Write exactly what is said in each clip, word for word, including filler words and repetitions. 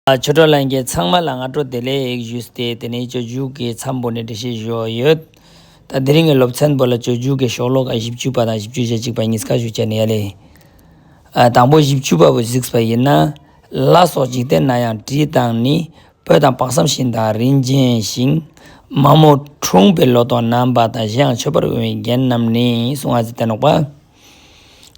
ཨ་ཆོས་གྲོགས་ལྷན་རྒྱས་ཚང་མ་ལ་སྔ་དྲོ་བདེ་ལེགས་ཞུས་ཏེ། དེ་ནས་སྤྱོད་འཇུག་གི་མཚམས་པོ་ནས་འགྲེལ་བཤད་ཞུ་ཡོད། ད་དེ་རིང་གི་སློབ་ཚན་པོ་ལ་སྤྱོད་འཇུག་གི་ཤོ་ལོ་ཀ་བཞི་བཅུ་པ་དང་བཞི་བཅུ་ཞེ་གཅིག་པ་གཉིས་ཀ་ཞུ་ཅེས་ནི་ཡ་ལེ། ཨ་དང་པོ་བཞི་བཅུ་པ་བོ་གཟིགས་པ་ཡིན་ན། ལ་སོགས་འཇིག་རྟེན་ན་ཡང་དྲི་དང་ནི། སྤོས་དང་དཔག་བསམ་ཤིང་དང་རིན་ཆེན་ཤིང་། མ་རྨོས་འཁྲུངས་པའི་ལོ་ཏོག་རྣམ་པ་དང་། གཞན་ཡང་མཆོད་པར་འོས་པའི་རྒྱན་རྣམས་ནི་གསུངས་ཏེ་ནོག་པ།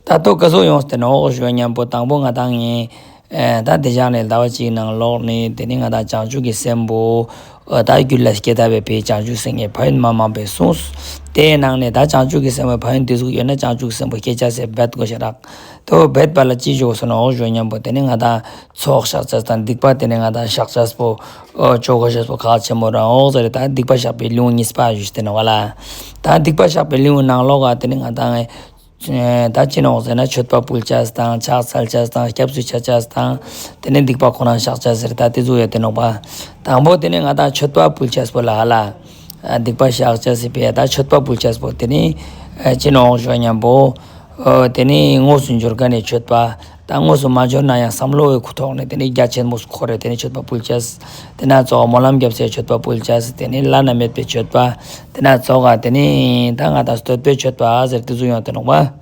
ད་ལྟོ་ཀ་ཟུག་ཡོངས་ཏེ་ནོག་ཞུ་ཉམ་པོ། དང་པོ་ང་དང་ངི་ཨ་ད་དེ་ཞག་ནས་ཟླ་བ་གཅིག་ནང་ལོགས་ནས་དེ་ནི་ང་དང་བྱང་ཆུབ་ཀྱི་སེམས་པོ་ཨ་ད་རྒྱུད་ལ་སྐྱེ་ཐབས་པའི་བྱང་ཆུབ་སེམས་ཀྱི་ཕན་ཡོན་མ་མང་པོ་གསུངས། དེའི་ནང་ནས་ད་བྱང་ཆུབ་ཀྱི་སེམས་པོ་ཕན་ཡོན་དེ་ཟུག་ཡོད་ན་བྱང་ཆུབ་ཀྱི་སེམས་པོ་སྐྱེ་ཅེས་སི་འབད་དགོས་ཤ་རག། དོ་འབད་པ་ལ་ཅི་ཞུ་དགོས་སོ་ནོག་ཞུ་ཉམ་པོ། དེ་ནི་ང་དང་ཚོགས་བཤགས་ཅེས་དང་སྡིག་པ་དེ་ནི་ང་དང་བཤགས་ཅེས་པོ་ཨ་ཅོ་དགོས་ཤེས་པོ་ཁག་ཆེན་མོ་རང་འོག་ཟེར། ད་སྡིག་པ་བཤགས་པའི་ལེའུ་གཉིས་པ་ཞུས་ཏེ་ནོག་ལ། ད་སྡིག་པ་བཤགས་པའི་ལེའུ་ནང་ལོགས་ཀ་དེ་ནི་ང་དང་ཨེ་ད་ཅི་ནོག་ཟེར་ན། མཆོད་པ་ཕུལ་ཅེས་དང་ཕྱག་འཚལ་ཅེས་དང་སྐྱབས་སུ་ཆ་ཅེས་དང་། དེ་ནི་སྡིག་པ་ཁོ་རང་བཤགས་ཅེས་ཟེར། ད་དེ་ཟུག་ཡོད་དེ་ནོག་པ། དང་པོ་དེ་ནི་ང་དང་མཆོད་པ་ཕུལ་ཅེས་པོ་ལ་ཧ་ལ། ཨ་སྡིག་པ་བཤགས་ཅེས་སི་ཕི་ཡ་ད་མཆོད་པ་ཕུལ་ཅེས་པོ་དེ་ནི་ཨ་ཅི་ནོག་ཞུ་ཉམ་པོ། ཨོ་དེ་ནི་དངོས་སུ་འབྱོར་མཁན་ནི་མཆོད་པ། ད་དངོས་སུ་མ་འབྱོར་ན་ཡང་བསམ་བློའི་ཁུ་ཐོག་ནས་དེ་ནི་རྒྱ་ཆེན་མོ་ཁོ་རེ་དེ་ནི་མཆོད་པ་ཕུལ་ཅེས། དེ་ན་ཙོགས་སྨོན་ལམ་རྒྱབ་སའི་མཆོད་པ་ཕུལ་ཅེས། དེ་ནི་བླ་ན་མེད་པའི་མཆོད་པ། དེ་ན་ཙོགས་དེ་ནི་ད་ང་དང་བསྟོད་པའི་མཆོད་པ་ཟེར་དེ་ཟུག་ཡོང་དེ་ནོག་པ།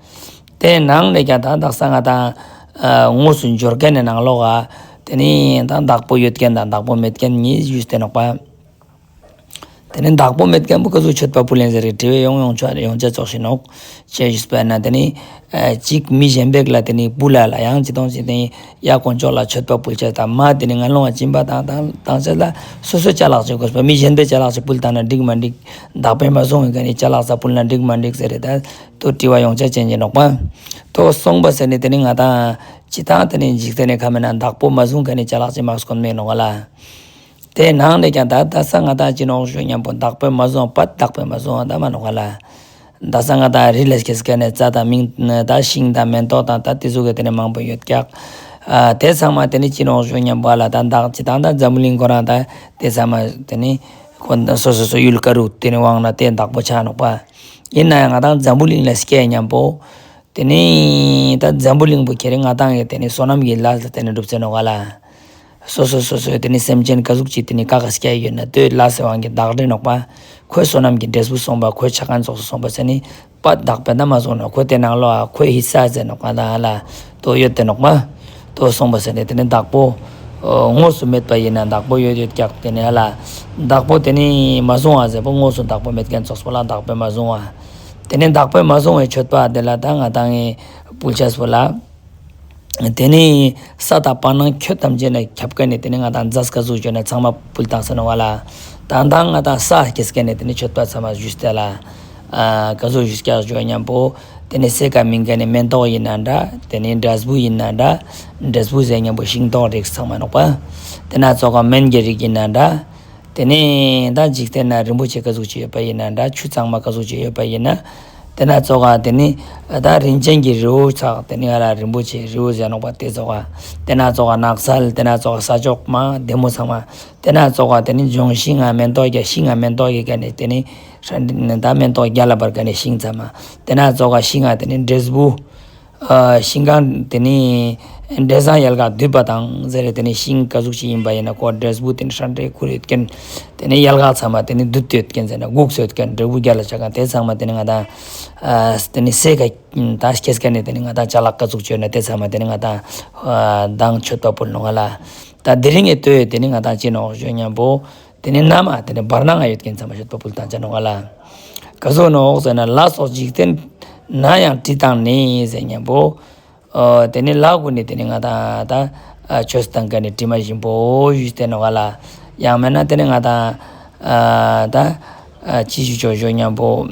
དེའི་ནང་ནས་ཀྱང་ད་དག་ས་ང་དང་ཨ་དངོས་སུ་འབྱོར་མཁན་ནི་ནང་ལོགས་ཀ་དེ་ནི་ད་བདག་པོ་ཡོད་མཁན་དང་བདག་པོ་མེད་མཁན་གཉིས་ཞུས་ཏེ་ནོག་པ། དེ་ནི་བདག་པོ་མེད་མཁན་པོ་ཀ་ཟུག་མཆོད་པ་ཕུལ་ཡིན་ཟེར་རེ་དྲི་བའི་ཡོང་ཡོང་ཆ་ཡོང་ཆ་ཙོགས་ཤིག་ནོག་ཅེས་ཞུས་པ་ན། དེ་ནི་ཨ་གཅིག་མི་གཞན་པའི་ལ་དེ་ནི་ཕུལ་ལ་ལ་ཡང་ཅི་དང་ཅི་དེ་ནི་ཡ་དཀོན་མཆོག་ལ་མཆོད་པ་ཕུལ་ཅེས་དང་མ་དེ་ནི་ངན་སློང་བ་སྦྱིན་པ་དང་དང་དང་ཅེས་ལ་སོ་སོའི་ཅ་ལག་ཅིག་དགོས་པ། མི་གཞན་པའི་ཅ་ལག་ཅིག་ཕུལ་བཏང་ན་འགྲིག་མ་འགྲིག། བདག་པོས་མ་བཟུང་བའི་ཀ་ནི་ཅ་ལག་ཙ་ཕུལ་ན་འགྲིག་མ་འགྲིག་ཟེར་རེ་ད་དོ་དྲི་བ་ཡོང་ཆ་ཅན་གྱི་ནོག་པ། དོ་སོང་པ་ཟེར་ནི་དེ་ནི་ང་དང་ཅི་དང་དེ་ནི་འཇིག་རྟེན་ནི་ཁ་མེད་ན་བདག་པོ་མ་བཟུང་ཀ་ནི་ཅ་ལག་ཅིག་མ་དགོས་མེད་ནོག་ལ། དེའི་ནང་ནས་ཀྱང་ད་ད་ས་ང་དང་ཅི་ནོག་ཞུ་ཉམ་པོ། བདག་པོས་མ་བཟུང་བ་བདག་པོས་མ་བཟུང་བ་ད་མ་ནོག་ལ། ད་ས་ང་དང་རི་ལ་སྐྱེས་མཁན་ནི་རྩྭ་དང་མིང་ད་ཤིང་དང་མེན་ཏོག་དང་ད་དེ་ཟུག་གི་དེ་ནི་མང་པོ་ཡོད་ཀྱག། ཨ་དེ་ཚང་མ་དེ་ནི་ཅི་ནོག་ཞུ་ཉམ་པོ་ལ་ད་བདག་ཅི་དང་ད་འཛམ་བུ་གླིང་ཁོ་རང་ད་དེ་ཚང་མ་དེ་ནི་ཁོ་སོ་སོ་སོ་ཡུལ་ཀ་རུ་དེ་ནི་དབང་ན་དེ་བདག་པོ་ཆ་ནོག་པ། ཡིན་ན་ཡང་ང་དང་འཛམ་བུ་གླིང་ལ་སྐྱེས་ཉམ་པོ། དེ་ནི་ད་འཛམ་བུ་གླིང་པོ་ཁྱེར་ང་དང་གི་དེ་ནི་བསོད་ནམས་ཀྱི་ལས་ལ་དེ་ནི་འགྲུབ་ཅེས་ནོག་ལ། སོ་སོ་སོ་སོའི་དེ་ནི་སེམས་ཅན་ཀ་ཟུག་ཅིག་དེ་ནི་ཀ་ཀ་སྐྱེ་ཡོད་ན་དེ་ལ་སེ་དབང་གི་བདག་འདྲེ་ནོག་པ། ཁོའི་བསོད་ནམས་ཀྱི་འབྲས་བུ་སོང་པ། ཁོའི་ཆ་མཁན་ཙོགས་སུ་སོང་པ་ཟེར་ནི་པ་བདག་པོས་ད་མ་བཟུང་ནོག། ཁོ་དེ་ནང་ལོགས་ཨ་ཁོའི་ཧི་ས་ཟེར་ནོག་པ་ད་ཧ་ལ་དོ་ཡོད་དེ་ནོག་པ། དོ་སོང་པ་ཟེར་ནི་དེ་ནི་བདག་པོ་ཨོ་དངོས་སུ་མེད་པ་ཡིན་ན་བདག་པོ་ཡོད་ཡོད་ཀྱག། དེ་ནི་ཧ་ལ་བདག་པོ་དེ་ནི་མ་བཟུང་བ་ཟེར་པོ་དངོས་སུ་བདག་པོ་མེད་མཁན་ཙོགས་པོ་ལ་བདག་པོས་མ་བཟུང་བ། དེ་ནི་བདག་པོས་མ་བཟུང་བའི་མཆོད་པ་དེ་ལ་ད་ང་དང་ངི་ཕུལ་ཅེས་པོ་ལ། དེ་ནི་ས་དང་བར་སྣང་ཁྱོན་ཐམས་ཅད་ན་ཁྱབ་མཁན་ནི་དེ་ནི་ང་དང་རྫས་ཀ་ཟུག་བྱོན་ན་ཚང་མ་ཕུལ་བཏང་ཟེར་ནོག་ལ། ད་ང་དང་ས་སྐྱེས་མཁན་ནི་དེ་ནི་མཆོད་པ་ཚང་མ་ཞུས་ཏེ་ལ། ཨ་ཀ་ཟུག་ཞུས་ཀྱག་ཞུ་ཉམ་པོ། དེ་ནི་སའི་ཀ་སྨིན་མཁན་ནི་མེན་ཏོག་ཡིན་ན་འདྲ། དེ་ནི་འབྲས་བུ་ཡིན་ན་འདྲ། འབྲས་བུ་ཟེར་ཉམ་པོ་ཤིང་ཏོག་རིགས་ཚང་མ་ནོག་པ། དེ་ན་ཙོགས་ཀ་སྨན་གྱི་རིགས་ཡིན་ན་འདྲ། དེ་ནི་ད་འཇིག་རྟེན་ན་རིན་པོ་ཆེ་ཀ་ཟུག་ཅིག་ཡོད་པ་ཡིན་ན་འདྲ། ཆུ་གཙང་མ་ཀ་ཟུག་ཅིག་ཡོད་པ་ཡིན་ན། དེ་ན་ཙོགས་ཀ་དེ་ནི་ད་རིན་ཆེན་གྱི་རི་བོ་ཚག་དེ་ནི་ང་ལ་རིན་པོ་ཆེ་རི་བོ་ཟེར་ནོག་པ་དེ་ཙོགས་ཀ། དེ་ན་ཙོགས་ཀ་ནགས་ཚལ། དེ་ན་ཙོགས་ཀ་ས་ཕྱོགས་མ་བདེ་མོ་ཚང་མ། དེ་ན་ཙོགས་ཀ་དེ་ནི་ལྗོན་ཤིང་ང་མེན་ཏོག་རྒྱ་ཤིང་ང་མེན་ཏོག་གི་ཀ་ནི་དེ་ནི་ཧྲན་ད་མེན་ཏོག་རྒྱ་ལ་བར་ཀ་ནི་ཤིང་ཚང་མ། དེ་ན་ཙོགས་ཀ་ཤིང་ང་དེ་ནི་འབྲས་བུ། ཨ་ཤིང་གང་དེ་ནི་འབྲས་བཟང་ཡལ་ག་དུད་པ་དང་ཟེར་རེ་དེ་ནི་ཤིང་ཀ་ཟུག་ཅིག་ཡིན་པ་ཡིན་ན་ཁོ་འབྲས་བུ་དེ་ནི་ཧྲན་ཏེ་ཁུར་ཡོད་མཁན། དེ་ནི་ཡལ་ག་ཚང་མ་དེ་ནི་དུད་དེ་ཡོད་མཁན་ཟེར་ན་སྒུག་སེ་ཡོད་མཁན་འབྲས་བུ་རྒྱ་ལ་ཆ་མཁན་དེ་ཚང་མ་དེ་ནི་ང་དང་ཨ་དེ་ནི་སའི་ཀ་ད་སྐྱེས་མཁན་ནི་དེ་ནི་ང་དང་ཅ་ལག་ཀ་ཟུག་ཅིག་ཡོད་ན་དེ་ཚང་མ་དེ་ནི་ང་དང་ཨ་མདང་མཆོད་པ་ཕུལ་ནོག་ལ། ད་དེ་རིང་ངི་ལྟོས་དེ་ནི་ང་དང་ཅི་ནོག་ཞུ་ཉམ་པོ། དེ་ནི་ན་མ་དེ་ནི་བར་སྣང་ང་ཡོད་མཁན་ཚང་མ་མཆོད་པ་ཕུལ་བཏང་ཅེས་ནོག་ལ། ཀ་ཟུག་ནོག་ཟེར་ན། ལ་སོགས་འཇིག་རྟེན་ན་ཡང་དྲི་དང་ནི་ཟེར་ཉམ་པོ། ཨ་དེ་ནི་ལ་གུན་ནི་དེ་ནི་ང་དང་ད་ཨ་ཆོས་བཏང་མཁན་ནི་དྲི་མ་ཞིམ་པོ་ཞུས་ཏེ་ནོག་ལ། ཡང་མེད་ན་དེ་ནི་ང་དང་ཨ་ད་ཨ་ཅི་ཞུ་ཆོག་ཞུ་ཉམ་པོ།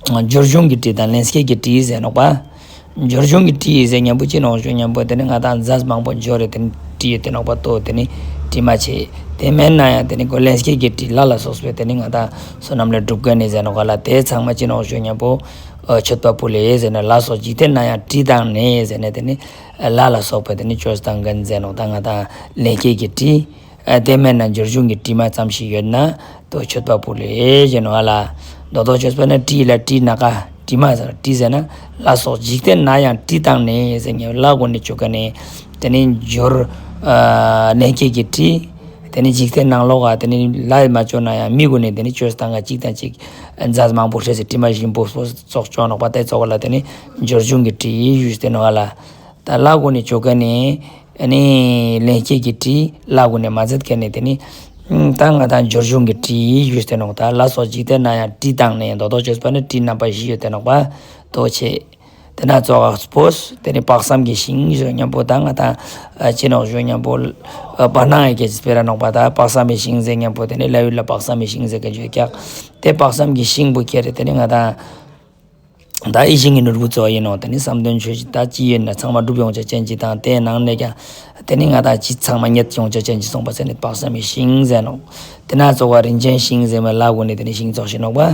སྦྱོར་བྱུང་གི་དྲི་དང་ལྷན་སྐྱེས་ཀྱི་དྲི་ཟེར་ནོག་པ། སྦྱོར་བྱུང་གི་དྲི་ཟེར་ཉམ་པོ་ཅི་ནོག་ཞུ་ཉམ་པོ་དེ་ནི་ང་དང་རྫས་མང་པོ་སྦྱོར་རེ་དེ་ནི་དྲི་ཡོད་དེ་ནོག་པ། ལྟོས་དེ་ནི་དྲི་མ་ཆེ། དེ་མེད་ན་ཡང་དེ་ནི་ཁོ་ལྷན་སྐྱེས་ཀྱི་དྲི་ལ་ལ་སོགས་པའི་དེ་ནི་ང་དང་བསོད་ནམས་ལས་སྒྲུབ་མཁན་ནི་ཟེར་ནོག་ལ། དེ་ཚང་མ་ཅི་ནོག་ཞུ་ཉམ་པོ་ཨ་མཆོད་པ་ཕུལ་ལེ་ཟེར་ན། ལ་སོགས་འཇིག་རྟེན་ན་ཡང་དྲི་དང་ནི་ཟེར་ན་དེ་ནི་ལ་ལ་སོགས་པའི་དེ་ནི་ཆོས་བཏང་མཁན་ཟེར་ནོག་ད་ང་དང་ལྷན་སྐྱེས་ཀྱི་དྲི། ཨ་དེ་མེད་ན་སྦྱོར་བྱུང་གི་དྲི་མ་ཙམ་ཞིག་ཡོད་ན་དོ་མཆོད་པ་ཕུལ་ལེ་ཟེར་ནོག་ལ། མདོར་དོན་ཆོས་པ་ན་དྲི་ལ་དྲི་ན་ཀ་དྲི་མ་ཟེར། དྲི་ཟེར་ན་ལ་སོགས་འཇིག་རྟེན་ན་ཡང་དྲི་དང་ནི་ཟེར་ཉམ་པོ་ལ་གུན་ནི་ཆོས་ཀ་ནི་དེ་ནི་སྦྱོར་ ཨ་ལྷན་སྐྱེས་ཀྱི་དྲི། དེ་ནི་འཇིག་རྟེན་ནང་ལོགས་ཀ་དེ་ནི་ལྷ་མ་བཅོས་ན་ཡང་མི་གུན་ནི་དེ་ནི་བཅོས་སྟངས་ཀ་གཅིག་དང་གཅིག་རྫས་མང་པོ་སྤྲས་སེ་དྲི་མ་ཞིམ་པོ་ཙོགས་བཅོས་ནོག་པ། དེ་ཙོགས་ལ་དེ་ནི་སྦྱོར་བྱུང་གི་དྲི་ཞུས་ཏེ་ནོག་ལེ། ད་ལྷ་གུན་ནི་བཅོས་ཁན་ནི་ཨ་ནི་ལྷན་སྐྱེས་ཀྱི་དྲི། ལྷ་གུན་ནི་མ་ཟད་ཁན་ནི་དེ་ནི་ད་ང་དང་སྦྱོར་བྱུང་གི་དྲི་ཞུས་ཏེ་ནོག་ད་ལྷ་སོགས་འཇིག་རྟེན་ན་ཡང་དྲི་དང་ནི་དོ་དོ་བཅོས་པ་ནི་དྲི་རྣམ་པ་བཞི་ཡོད་དེ་ནོག་པ། དོ་ཆེ། དེ་ན་ཙོགས་ཀ་སྤོས། དེ་ནི་དཔག་བསམ་གྱི་ཤིང་ཞུ་ཉམ་པོ་ད་ང་དང་ཨ་ཅི་ནོག་ཞུ་ཉམ་པོ་ཨ་བར་སྣང་ཡི་གེ་སྤེ་ར་ནོག་པ། ད་དཔག་བསམ་གྱི་ཤིང་ཟེར་ཉམ་པོ་དེ་ནི་ལྷ་ཡུལ་ལ་དཔག་བསམ་གྱི་ཤིང་ཟེར་ཁན་ཞུ་ཀྱག་དེ་དཔག་བསམ་གྱི་ཤིང་པོ་ཁྱེར་རེ་དེ་ནི་ང་དང་ད་ཡིད་བཞིན་གྱི་ནོར་བུ་གཙོ་བོ་ཡིན་ནོག་དེ་ནི་བསམ་དོན་ཆོས་ཀྱི་ད་ཅི་ཡོད་ན་ཚང་མ་འགྲུབ་ཡོང་ཆ་ཅན་ཅིག་དང་དེའི་ནང་ནས་ཀྱང་དེ་ནི་ང་དང་ཅི་ཚང་མ་རྙེད་ཡོང་ཆ་ཅན་ཅིག་སོང་པ་ཟེར་ནི་དཔག་བསམ་གྱི་ཤིང་ཟེར་ནོག་དེ་ན་ཙོགས་ཀ་རིན་ཆེན་ཤིང་ཟེར་མི་ལྷ་གུན་ནི་དེ་ནི་ཤིང་ཙོགས་ཤིག་ནོག་པ།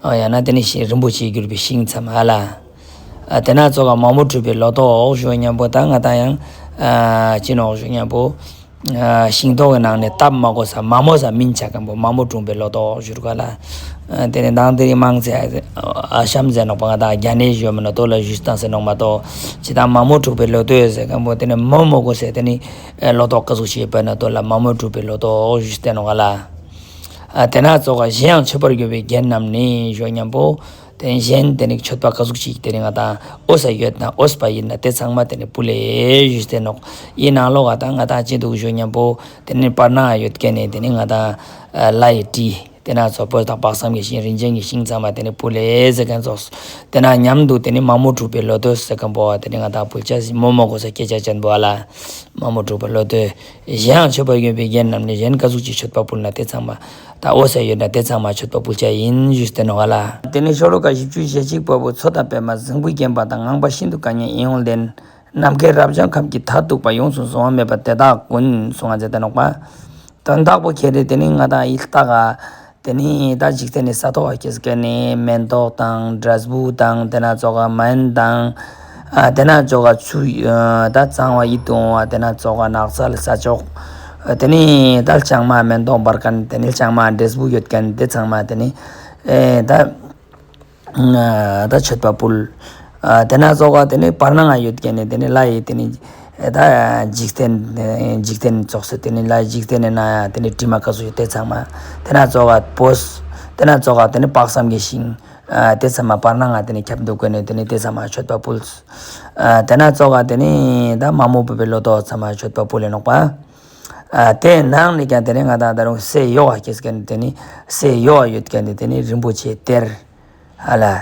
ཨ་ཡང་ན་དེ་ནི་ཤིང་རིན་པོ་ཆེས་གྱུར་པའི་ཤིང་ཚང་མ་ལེ། ཨ་དེ་ན་ཙོགས་ཀ་མ་མོ་གྲུབ་པའི་ལོ་ཏོག་ཞུ་ཉམ་པོ་ད་ང་དང་ཡང་ཨ་ཅི་ནོག་ཞུ་ཉམ་པོ་ཨ་ཤིང་ཏོག་གི་ནང་ནས་སྟབས་མ་གོས་ས་མ་མོ་ས་སྨིན་ཆ་ཁན་པོ་མ་མོ་གྲུབ་པའི་ལོ་ཏོག་ཞུ་རུ་ག་ལེ། ཨ་དེ་ནི་མདང་དེ་རིང་མང་ཚེ་ཨ་ཤམ་ཟེར་ནོག་པ། ང་དང་རྒྱ་ནས་ཞུ་མི་ནོག་དོ་ལ་ཞུས་ཏང་ཟེར་ནོག་མ་གཏོགས་ཅི་ད་མ་མོ་གྲུབ་པའི་ལོ་ཏོག་ཟེར་ཁན་པོ་དེ་ནི་མ་མོ་གོས་ས་དེ་ནི་ཨ་ལོ་ཏོག་ཀ་ཟུག་ཅིག་ཡོད་པ་ན་དོ་ལ་མ་མོ་གྲུབ་པའི་ལོ་ཏོག་ཞུས་ཏེ་ནོག་ག་ལེ། ཨ་དེ་ན་ཙོགས་ཀ་གཞན་ཡང་མཆོད་པར་འགྱུར་བའི་རྒྱན་རྣམས་ནི་ཞུ་ཉམ་པོ་དེ་གཞན་དེ་ནི་མཆོད་པ་ཀ་ཟུག་ཅིག་དེ་ནི་ང་དང་འོས་ས་ཡོད་ན་འོས་པ་ཡིན་ན་དེ་ཚང་མ་དེ་ནི་ཕུལ་ལེ་ཞུས་ཏེ་ནོག་ཡིན་ནང་ལོགས་ཀ་ད་ང་དང་ཅི་འདུག་ཞུ་ཉམ་པོ་དེ་ནི་བར་སྣང་ཡོད་ཁན་ནི་དེ་ནི་ང་དང་ཨ་ལྷ་ཡི་དྲི། དེ་ན་ཙོགས་སྤོས་དང་དཔག་བསམ་གྱི་ཤིང་རིན་ཆེན་གྱི་ཤིང་ཚང་མ་དེ་ནི་ཕུལ་ལེ་ཟེར་ཁན་ཙོགས། དེ་ན་མཉམ་དུ་དེ་ནི་མ་མོ་གྲུབ་པའི་ལོ་ཏོག་ཟེར་ཁན་པོ་དེ་ནི་ང་དང་ཕུལ་ཆ་ཟིན་མ་མོ་གོས་ས་སྐད་ཆ་ཅན་པོ་ཨ་ལེ། མ་མོ་གྲུབ་པའི་ལོ་ཏོག་གཞན་ཡང་མཆོད་པར་འགྱུར་བའི་རྒྱན་རྣམས་ནི་གཞན་ཀ་ཟུག་ཅིག་མཆོད་པ་ཕུལ་ན་དེ་ཚང་མ་ད་འོས་ས་ཡོད་ན་དེ་ཚང་མ་མཆོད་པ་ཕུལ་ཆ་ཡིན་ཞུས་ཏེ་ནོག་ག་ལེ། དེ་ནི་ཤོ་ལོ་ཀ་བཞི་བཅུ་ཞེ་གཅིག་པ་པོ། མཚོ་དང་པདྨ་རྫིང་བུས་བརྒྱན་པ་དང་། ངང་པ་ཤིན་ཏུ་སྐད་སྙན་ཡིད་འོང་ལྡན། ནམ་མཁའི་རབ་འབྱམས་ཁམས་ཀྱི་མཐར་ཐུག་པ། ཡོངས་སུ་གཟུང་བ་མེད་པ་དེ་དག་ཀུན། གསུངས་ཏེ་ནོག་པ། དོན་དག་པོ་ཁྱེར་ཏེ་དེ་ནི་ང་དང་ཡིད་ལྟ་ག་དེ་ནི་ད་འཇིག་རྟེན་ནི་ས་ཐོག་ག་སྐྱེས་ཁན་ནི་མེན་ཏོག་དང་འབྲས་བུ་དང་དེ་ན་ཙོགས་ཀ་སྨན་དང་ཨ་དེ་ན་ཙོགས་ཀ་ཆུ་ཨ་ད་གཙང་བ་ཡིད་དུ་འོང་བ་དེ་ན་ཙོགས་ཀ་ནགས་ཚལ་ས་ཕྱོགས་ཨ་དེ་ནི་ད་ལྕང་མ་མེན་ཏོག་འབར་ཁན་དེ་ནི་ལྕང་མ་འབྲས་བུ་ཡོད་ཁན་དེ་ཚང་མ་དེ་ནི་ཨེ་ད་ཨ་ད་མཆོད་པ་ཕུལ། ཨ་དེ་ན་ཙོགས་ཀ་དེ་ནི་བར་སྣང་ང་ཡོད་ཁན་ནི་དེ་ནི་ལྷ་ཡི་དེ་ནི་ཨེ་ད་འཇིག་རྟེན་ཨེ་འཇིག་རྟེན་ཙོགས་སེ་དེ་ནི་ལྷ་ཡི་འཇིག་རྟེན་ནི་ན་ཡང་དེ་ནི་དྲི་མ་ཀ་ཟུག་ཡོད་དེ་ཚང་མ་དེ་ན་ཙོགས་ཀ་སྤོས། དེ་ན་ཙོགས་ཀ་དེ་ནི་དཔག་བསམ་གྱི་ཤིང་ཨ་དེ་ཚང་མ་བར་སྣང་ང་དེ་ནི་ཁྱབ་འདུག་ཁན་ནི་དེ་ནི་དེ་ཚང་མ་མཆོད་པ་ཕུལ། ཨ་དེ་ན་ཙོགས་ཀ་དེ་ནི་ད་མ་མོ་གྲུབ་པའི་ལོ་ཏོག་ཚང་མ་མཆོད་པ་ཕུལ་ལེ་ནོག་པ། ཨ་དེའི་ནང་ནས་ཀྱང་དེ་ནི་ང་དང་ད་རུང་སའི་ཡོག་ག་སྐྱེས་ཁན་དེ་ནི་སའི་ཡོག་ག་ཡོད་ཁན་དེ་ནི་རིན་པོ་ཆེའི་གཏེར་ཨ་ལེ།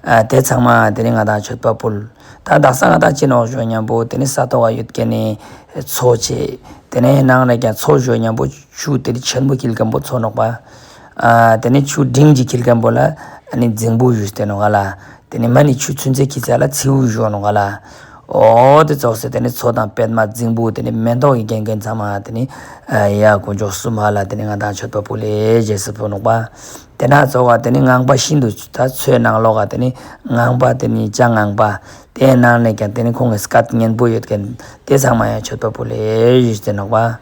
ཨ་དེ་ཚང་མ་དེ་ནི་ང་དང་མཆོད་པ་ཕུལ། ད་དག་ས་ང་དང་ཅི་ནོག་ཞུ་ཉམ་པོ་དེ་ནི་ས་ཐོག་ག་ཡོད་ཁན་ནི་མཚོ་ཆེ། དེ་ནི་ནང་ནས་ཀྱང་མཚོ་ཞུ་ཉམ་པོ་ཆུ་དེ་ནི་ཆེན་པོ་འཁྱིལ་ཁན་པོ་མཚོ་ནོག་པ། ཨ་དེ་ནི་ཆུ་འབྲིང་ཅིག་འཁྱིལ་ཁན་པོ་ལ་ཨ་ནི་རྫིང་བུ་ཞུས་ཏེ་ནོག་ག་ལེ། དེ་ནི་མ་ནི་ཆུ་ཚུན་ཚད་ཀྱི་ཚད་ལ་མཚེའུ་ཞུ་ནོག་ག་ལེ། འོ་དེ་ཙོགས་སེ་དེ་ནི་མཚོ་དང་པདྨ་རྫིང་བུ་དེ་ནི་མེན་ཏོག་གི་རྒྱན་ཁན་ཚང་མ་དེ་ནི་ཨ་ཡ་དཀོན་མཆོག་གསུམ་ཧ་ལ་དེ་ནི་ང་དང་མཆོད་པ་ཕུལ་ལེ་ཞེས་སུ་ཕུལ་ནོག་པ། དེ་ན་ཙོགས་ཀ་དེ་ནི་ངང་པ་ཤིན་ཏུ་ད་མཚོའི་ནང་ལོགས་ཀ་དེ་ནི་ངང་པ་དེ་ནི་བྱ་ངང་པ་དེའི་ནང་ནས་ཀྱང་དེ་ནི་ཁོང་གི་སྐད་སྙན་པོ་ཡོད་ཁན་དེ་ཚང་མ་ཡང་མཆོད་པ་ཕུལ་ལེ་ཞུས་ཏེ་ནོག་པ།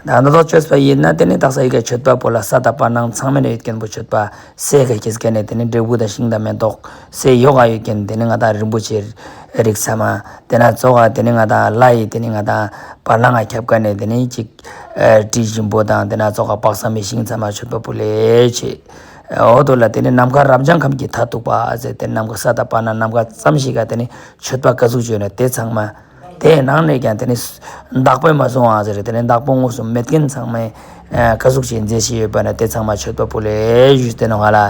ད་ནི་དོ་བཅོས་པ་ཡིན་ན་དེ་ནི་དག་ས་ཡི་གེ་མཆོད་པ་ཕུལ་ལ་ས་དང་བར་སྣང་ཚང་མའི་ནང་ཡོད་ཁན་པོ་མཆོད་པ་སའི་ཡི་གེ་སྐྱེས་ཁན་ནི་དེ་ནི་འབྲས་བུ་དང་ཤིང་དང་མེན་ཏོག་སའི་ཡོག་ག་ཡོད་ཁན་དེ་ནི་ང་དང་རིན་པོ་ཆེ་རིགས་ཚང་མ་དེ་ན་ཙོགས་ཀ་དེ་ནི་ང་དང་ལྷ་ཡི་དེ་ནི་ང་དང་བར་སྣང་ང་ཁྱབ་ཁན་ནི་དེ་ནི་ཅིག་ཨ་དྲི་ཞིམ་པོ་དང་དེ་ན་ཙོགས་ཀ་དཔག་བསམ་མི་ཤིང་ཚང་མ་མཆོད་པ་ཕུལ་ལེ་ཆེ། འོ་དོ་ལ་དེ་ནི་ནམ་མཁའ་རབ་འབྱམས་ཁམས་ཀྱི་མཐར་ཐུག་པ་ཟེར་ཏེ་ནམ་མཁའ་ས་དང་བར་སྣང་ནམ་མཁའ་ཙམ་ཞིག་ག་དེ་ནི་མཆོད་པ་ཀ་ཟུག་ཅིག་ཡོད་ན་དེ་ཚང་མ། དེའི་ནང་ནས་ཀྱང་དེ་ནི་བདག་པོས་མ་བཟུང་བ་ཟེར་དེ་ནི་བདག་པོ་དངོས་སུ་མེད་ཁན་ཚང་མས་ཨ་ཀ་ཟུག་ཅིག་མཛེས་ཤིང་ཡོད་པ་ན་དེ་ཚང་མ་མཆོད་པ་ཕུལ་ལེ་ཞུས་ཏེ་ནོག་ག་ལེ།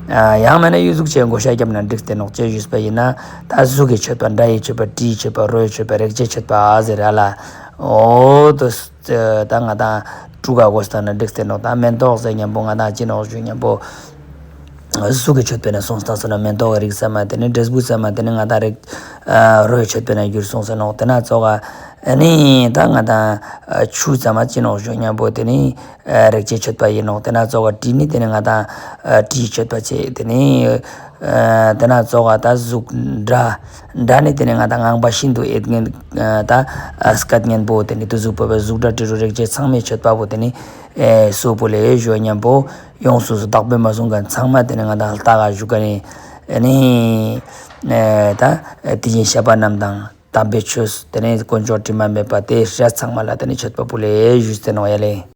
ཨ་ཡང་མེད་ན་ཡུལ་གཟུགས་ཅན་བགོ་བཤའ་བརྒྱབ་ན་འགྲིག་སྟེ་ནོག་ཅེས་ཞུས་པ་ཡིན་ན་ད་གཟུགས་ཀྱི་མཆོད་པ་སྒྲ་ཡི་མཆོད་པ་དྲི་ཡི་མཆོད་པ་རོ་ཡི་མཆོད་པ་རེག་བྱའི་མཆོད་པ་ཟེར་ར་ལེ། འོ་དོ། ད་ང་དང་དྲུག་ག་བགོས་བཏང་ན་འགྲིག་སྟེ་ནོག་ད་མེན་ཏོག་ཟེར་ཉམ་པོ་ང་དང་ཅི་ནོག་ཞུ་ཉམ་པོ་གཟུགས་ཀྱི་མཆོད་པའི་ནང་སོང་སྟེ་ན་མེན་ཏོག་གི་རིགས་ཚང་མ་དེ་ནི་འབྲས་བུ་ཚང་མ་དེ་ནི་ང་དང་རིགས་ཨ་རོ་ཡི་མཆོད་པའི་ནང་གྱུར་སོང་ཟེར་ནོག་དེ་ན་ཙོགས་ཀ་ཨ་ནི་ད་ང་དང་ཨ་ཆུ་ཚང་མ་ཅི་ནོག་ཞུ་ཉམ་པོ་དེ་ནི་ཨ་རེག་བྱའི་མཆོད་པ་ཡིན་ནོག་དེ་ན་ཙོགས་ཀ་དྲི་ནི་དེ་ནི་ང་དང་ཨ་དྲི་ཡི་མཆོད་པ་བྱས་དེ་ནི། ཨ་དེ་ན་ཙོགས་ཀ་ད་གཟུགས་སྒྲ། སྒྲ་ནི་དེ་ནི་ང་དང་ངང་པ་ཤིན་ཏུ་ཡོད་ཁན་ཨ་ད་ཨ་སྐད་སྙན་པོ་དེ་ནི་དེ་གཟུགས་པོ་བའི་གཟུགས་སྒྲ་དྲི་རོ་རེག་བྱ་ཚང་མའི་མཆོད་པ་པོ་དེ་ནི་ཨེ་སུ་ཕུལ་ལེ་ཞུ་ཉམ་པོ་ཡོངས་སུ་བདག་པོས་མ་བཟུང་ཁན་ཚང་མ་དེ་ནི་ང་དང་ལྟ་ག་ཞུ་ཁན་ནི་ཨ་ནི་ཨེ་ད་ཨེ་དེ་བཞིན་གཤེགས་པ་རྣམས་དང་། དམ་པའི་ཆོས་དེ་ནས་དཀོན་མཆོག་དྲི་མ་མེད་པ་དེ་སྒྲ་ཚང་མ་ལ་དེ་ནས་མཆོད་པ་ཕུལ་ལེ་ཞུས་ཏེ་ནོག་ཡ་ལེ།